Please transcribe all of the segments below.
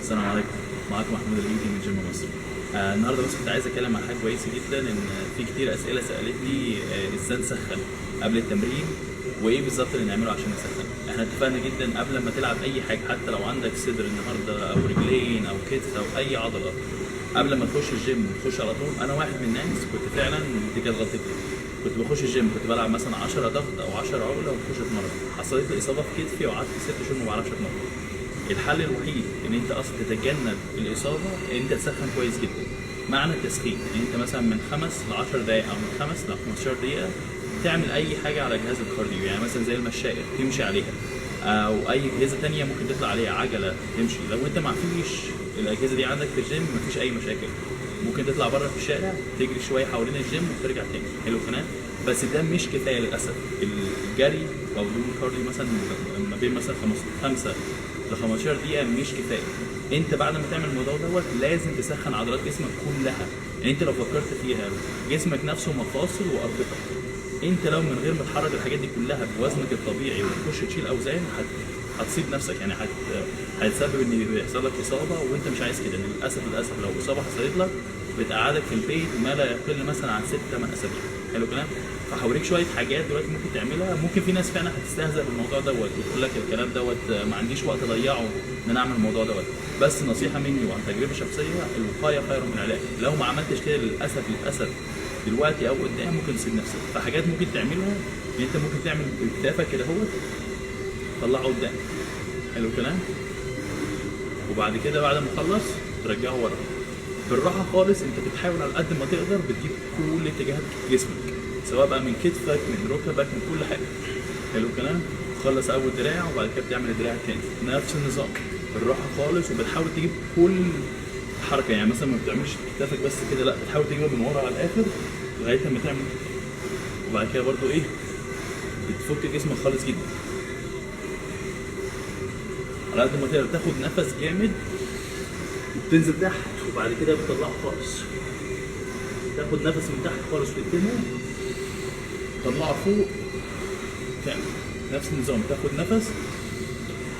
السلام عليكم، معاكم محمود الهيدي من جيم مصر. النهارده بس كنت عايز اتكلم عن حاجة كويسة جدا، ان في كتير اسئلة سالتني ازاي نسخن قبل التمرين وايه بالظبط اللي نعمله عشان نسخن. احنا اتفقنا جدا قبل ما تلعب اي حاجة، حتى لو عندك صدر النهارده او رجلين او كتف او اي عضلة، قبل ما تخش الجيم وتخش على طول. انا واحد من الناس كنت فعلا دي كانت غلطتي، كنت بخش الجيم كنت بلعب مثلا 10 ضغط او 10 عقله وبخش اتمرن. حصلت لي اصابه في كتفي وقعدت 6 شهور ما بعرفش اتمرن. الحل الوحيد ان انت اصلا تتجنب الاصابة ان انت تسخن كويس جدا. معنى التسخين ان انت مثلا من 5 ل 10 دقائق او من 5 ل 15 دقيقة تعمل اي حاجة على جهاز ال cardio، يعني مثلا زي المشاية تمشي عليها، او اي اجهزة تانية ممكن تطلع عليها، عجله تمشي. لو انت ما فيش الاجهزة دي عندك في الجيم مفيش اي مشاكل، ممكن تطلع بره في الشارع تجري شوية حوالين الجيم وترجع تاني. حلو الكلام، بس ده مش كفاية للاسف. الجري او دون cardio مثلا ما بين مثلا 5 ل 15 دقيقة مش كفاية. انت بعد ما تعمل الموضوع دوت لازم تسخن عضلات جسمك كلها. يعني انت لو فكرت فيها جسمك نفسه مفاصل واربطه، انت لو من غير ما تحرك الحاجات دي كلها بوزنك الطبيعي وتخش تشيل اوزان هتصيب نفسك، يعني هتسبب ان يحصل لك اصابه وانت مش عايز كده. للاسف للاسف لو اصابه حصلت لك بتقعدك في البيت ما لا يقل مثلا عن 6 8 اسابيع. حلو الكلام. فهوريك شوية حاجات دلوقتي ممكن تعملها. ممكن في ناس فعلا هتستهزأ بالموضوع دوت وتقول لك الكلام دوت ما عنديش وقت اضيعه ان انا اعمل الموضوع دوت، بس نصيحة مني وعن تجربه شخصية، الوقاية خير من العلاج. لو ما عملتش كده للاسف للاسف دلوقتي او قدام ممكن تصيب نفسك. فحاجات ممكن تعملها ان انت ممكن تعمل بكتافك كده اهوت، طلعه قدام. حلو الكلام. وبعد كده بعد ما تخلص ترجعه ورا بالراحة خالص. انت بتحاول على قد ما تقدر بتجيب كل اتجاهات جسمك، سواء بقى من كتفك من ركبك من كل حاجة. حلو الكلام. تخلص اول دراع وبعد كده بتعمل الدراع التاني نفس النظام بالراحة خالص، وبتحاول تجيب كل حركة. يعني مثلا ما بتعملش كتافك بس كده، لا بتحاول تجيبها من ورا على الاخر لغاية ما تعمل. وبعد كده برضو ايه، بتفك جسمك خالص جدا على قد ما تقدر، تاخد نفس جامد وبتنزل تحت وبعد كده بتطلعه خالص. تاخد نفس من تحت خالص وتكتمه، تطلعه فوق، تعمل نفس النظام، تاخد نفس،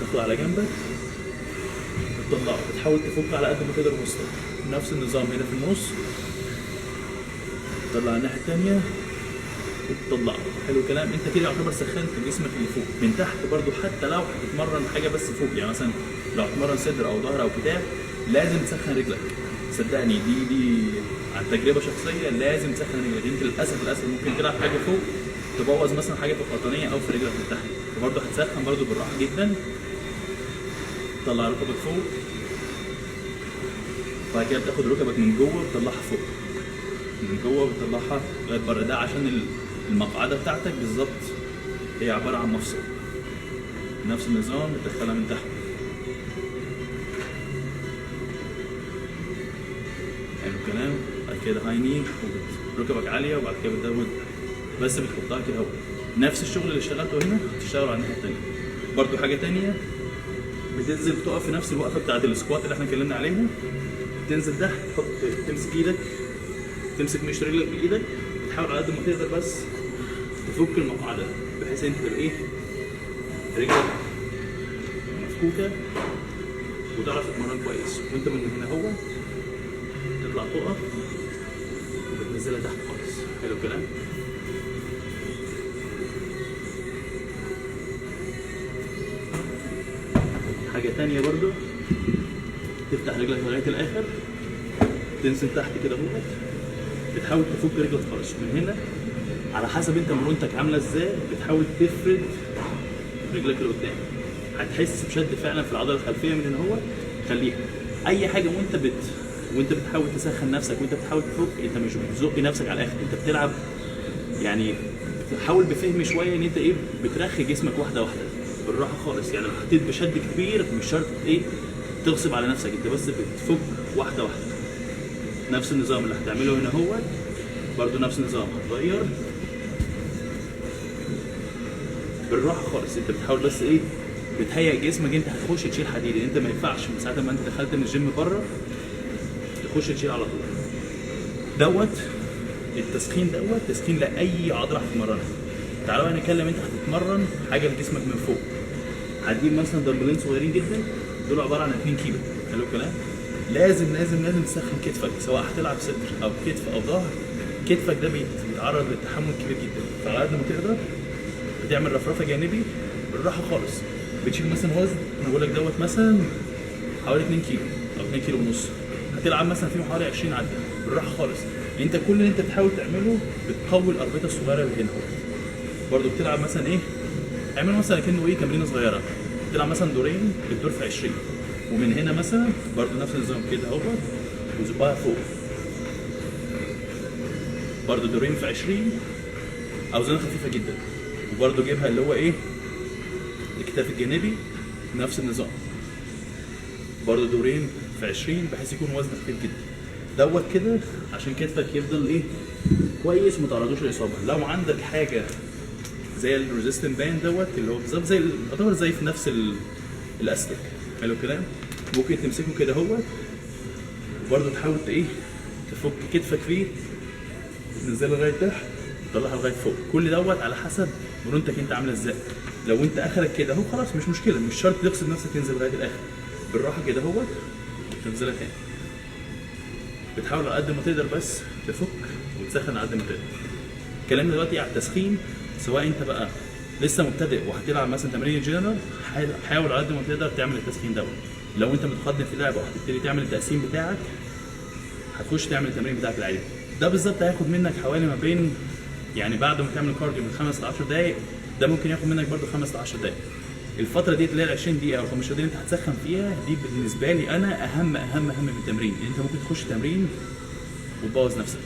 تاخده على جنبك وتطلعه. بتحاول تفك على قد ما تقدر وسطك. نفس النظام هنا في النص، تطلع الناحية التانية وتطلعه. حلو الكلام. انت كده يعتبر سخنت جسمك اللي فوق. من تحت برضو حتى لو هتتمرن حاجة بس فوق، يعني مثلا لو هتتمرن صدر او ظهر او كتاف لازم تسخن رجلك. صدقني دي عن تجربه شخصية، لازم تسخن رجلك. انت للاسف للاسف ممكن تلعب حاجة فوق تبوظ مثلا حاجة في القطنيه او في رجلك من تحت، فبرضه هتسخن برضه بالراحة جدا. طلع ركبك فوق، بعد كده بتاخد ركبك من جوه بتطلعها فوق، من جوه بتطلعها لغاية بره. ده عشان المقعده بتاعتك بالظبط هي عبارة عن مفصل. نفس النظام بتدخلها من تحت. حلو الكلام. بعد كده هاي ني وركبك عالية، وبعد كده بتزود بس بتحطها كده اهو. نفس الشغل اللي اشتغلته هنا هتشتغله على الناحية الثانية. برده حاجة ثانية، بتنزل تقف في نفس الوقفة بتاعت ال squat اللي احنا اتكلمنا عليها. تنزل تحت، تحط تمسك ايدك، تمسك مشط رجلك بايدك، وتحاول على قد ما تقدر بس تفك المقعده بحيث انت تبقى ايه، رجلك مفكوكه وتعرف تتمرن كويس. وانت من هنا اهو تطلع تقف وبتنزلها تحت خالص. حلو الكلام. حاجة تانية برضو، تفتح رجلك لغاية الاخر، تنزل تحت كده اهوت، بتحاول تفك رجلك خالص من هنا على حسب انت مرونتك عامله ازاي، بتحاول تفرد رجلك لقدام. هتحس بشد فعلا في العضلة الخلفية من هنا اهوت. خليها اي حاجة وانت بتحاول تسخن نفسك وانت بتحاول تفك، انت مش بتزق نفسك على الاخر، انت بتلعب يعني بتحاول بفهم شوية ان انت ايه، بترخي جسمك واحدة واحدة بالراحة خالص. يعني لو حطيت بشد كبير مش شرط ايه تغصب على نفسك، انت بس بتفك واحدة واحدة. نفس النظام اللي هتعمله هنا اهوت برضو نفس النظام، هتغير بالراحة خالص. انت بتحاول بس ايه، بتهيئ جسمك انت هتخش تشيل حديد. انت ما ينفعش من ساعة ما انت دخلت من الجيم بره تخش تشيل على طول. دوت التسخين، دوت تسخين لاي عضلة هتتمرنها. تعالوا بقى نتكلم انت هتتمرن حاجة لجسمك من فوق. هتجيب مثلا دمبلين صغيرين جدا دول عبارة عن 2 كيلو. حلو الكلام. لازم لازم لازم تسخن كتفك، سواء هتلعب صدر او كتف او ظهر. كتفك ده بيتعرض للتحمل كبير جدا، فعلى قد ما تقدر بتعمل رفرفه جانبي بالراحة خالص. بتشيل مثلا وزن، انا بقول لك دوت مثلا حوالي 2 كيلو او 2 كيلو ونص، هتلعب مثلا فيهم حوالي 20 عده بالراحة خالص. انت كل اللي انت بتحاول تعمله بتقوي الاربطه الصغيرة اللي هنا. برضو بتلعب مثلا ايه، اعمل مثلا كانه ايه تمرينه صغيرة، بتلعب مثلا دورين، الدور في 20، ومن هنا مثلا برضو نفس النظام كده اهو، وزقها فوق برضو دورين في 20، اوزان خفيفة جدا. وبرضو جيبها اللي هو ايه الكتاف الجانبي نفس النظام، برضو دورين في 20 بحيث يكون وزن خفيف جدا دوت كده، عشان كتفك يفضل ايه كويس وما تعرضوش للاصابة. لو عندك حاجة زي ال resistance band دوت اللي هو بالظبط زي يعتبر زي في نفس الاستيك. حلو الكلام. ممكن تمسكه كده اهوت وبرده تحاول ايه تفك كتفك فيه، تنزله لغاية تحت وتطلعها لغاية فوق. كل دوت على حسب مرونتك انت عامله ازاي. لو انت اخرك كده اهو خلاص مش مشكلة، مش شرط تغصب نفسك تنزل لغاية الاخر، بالراحة كده اهوت وتنزلها تاني. بتحاول على قد ما تقدر بس تفك وتسخن على قد ما تقدر. كلامنا دلوقتي على التسخين، سواء انت بقى لسه مبتدئ وهتلعب مثلا تمرين جنرال، حاول على قد ما تقدر تعمل التسخين دوت. لو انت متقدم في اللعبة وهتبتدي تعمل التقسيم بتاعك، هتخش تعمل التمرين بتاعك العادي ده بالظبط. هياخد منك حوالي ما بين يعني بعد ما تعمل cardio من 5 ل 10 دقائق، ده ممكن ياخد منك برده 5 ل 10 دقائق. الفترة دي اللي هي 20 دقيقة او 15 دقيقة انت هتسخن فيها دي بالنسبة لي انا اهم اهم اهم من التمرين. يعني انت ممكن تخش تمرين وتبوظ نفسك.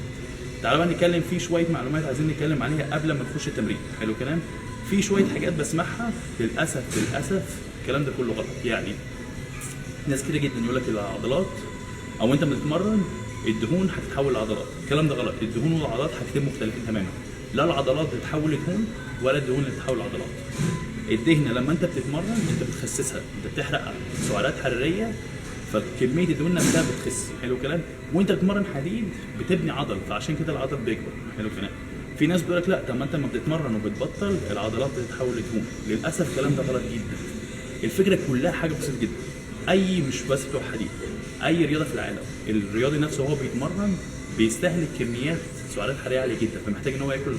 تعالوا بقى نتكلم في شوية معلومات عايزين نتكلم عليها قبل ما نخش التمرين. حلو الكلام. في شوية حاجات بسمعها للاسف للاسف الكلام ده كله غلط. يعني ناس كتير جدا يقول لك العضلات او انت بتتمرن الدهون هتتحول لعضلات، الكلام ده غلط. الدهون والعضلات حاجتين مختلفين تماما. لا العضلات بتتحول لدهون ولا الدهون اللي بتتحول لعضلات. الدهنه لما انت بتتمرن انت بتخسسها، انت بتحرق سعرات حرارية، فكميه الدهون نفسها بتخس. حلو الكلام. وانت بتتمرن حديد بتبني عضل، فعشان كده العضل بيكبر. حلو الكلام. في ناس بتقول لك لا طب ما انت لما بتتمرن وبتبطل العضلات بتتحول لدهون. للاسف الكلام ده غلط جدا. الفكرة كلها حاجة بسيطة جدا، اي مش بس بتوع حديد، اي رياضة في العالم الرياضي نفسه وهو بيتمرن بيستهلك كميات سعرات حرارية عالية جدا، فمحتاج ان هو ياكل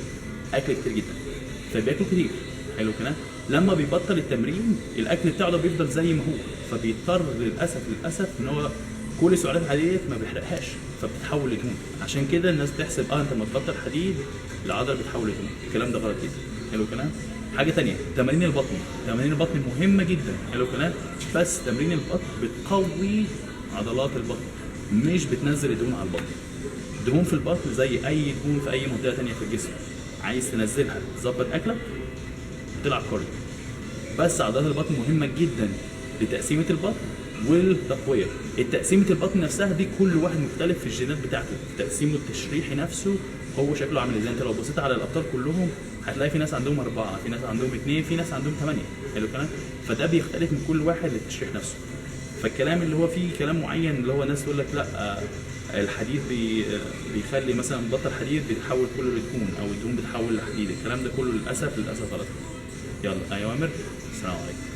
اكل كتير جدا، فبياكل كتير. حلو الكلام. لما بيبطل التمرين الاكل بتاعه ده بيفضل زي ما هو، فبيضطر للاسف للاسف ان هو كل السعرات الحرارية ما بيحرقهاش، فبتتحول لدهون. عشان كده الناس بتحسب انت لما تبطل حديد العضلة بتتحول لدهون، الكلام ده غلط جدا. حلو الكلام. حاجة ثانية، تمارين البطن. تمارين البطن مهمة جدا. حلو الكلام. بس تمرين البطن بتقوي عضلات البطن، مش بتنزل الدهون على البطن. دهون في البطن زي اي دهون في اي منطقة ثانية في الجسم، عايز تنزلها تظبط اكلك وتلعب cardio. بس عضلات البطن مهمة جدا لتقسيمه البطن والتقويه. التقسيمه البطن نفسها دي كل واحد مختلف في الجينات بتاعته، تقسيمه التشريحي نفسه هو شكله عامل ازاي. انت لو بصيت على الابطال كلهم هتلاقي في ناس عندهم 4، في ناس عندهم 2، في ناس عندهم 8. حلو الكلام. فده بيختلف من كل واحد للتشريح نفسه. فالكلام اللي هو فيه كلام معين اللي هو ناس تقول لك لا الحديد بيخلي مثلا بطل حديد بيتحول كله لدهون او الدهون بتتحول لحديد، الكلام ده كله للاسف للاسف غلط. يلا ايوه عامر، السلام عليكم.